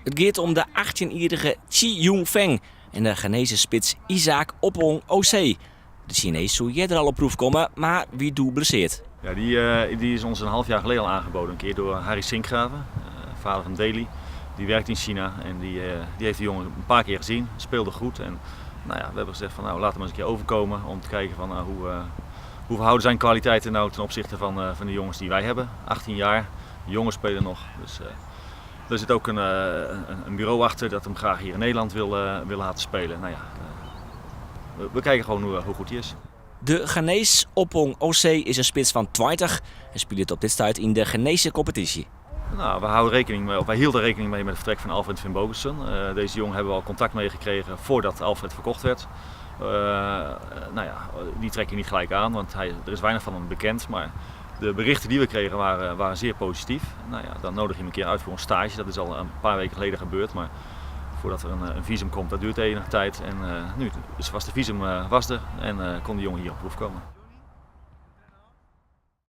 It giet om de achttjinjierrige Chi Jung Feng en de Ghanese spits Isaac Oppong Osei. De Sinees soe earder al op proef komme, mar wie doe blesseard. Ja, die is ons een half jaar geleden al aangeboden. Een keer door Harry Sinkgraven, vader van Daley. Die werkt in China en die heeft de jongen een paar keer gezien. Speelde goed en nou ja, we hebben gezegd van nou, laat hem eens een keer overkomen om te kijken van, nou, hoe verhouden zijn kwaliteiten nou ten opzichte van de jongens die wij hebben. 18 jaar, de jongens spelen nog. Dus er zit ook een bureau achter dat hem graag hier in Nederland wil laten spelen. Nou ja, we kijken gewoon hoe goed hij is. De Ghanees Oppong Osei is in spits fan 20 en spilet op dit stuit yn de Ghanese kompetysje. Nou, we houden rekening mee, of wij hielden rekening mee met het vertrek van Alfred Finnbogason. Deze jongen hebben we al contact mee gekregen voordat Alfred verkocht werd. Nou ja, die trek je niet gelijk aan, want er is weinig van hem bekend. Maar de berichten die we kregen waren zeer positief. Nou ja, dan nodig je hem een keer uit voor een stage. Dat is al een paar weken geleden gebeurd, maar voordat er een visum komt, dat duurt enige tijd. En nu dus was de visum was er en kon de jongen hier op proef komen.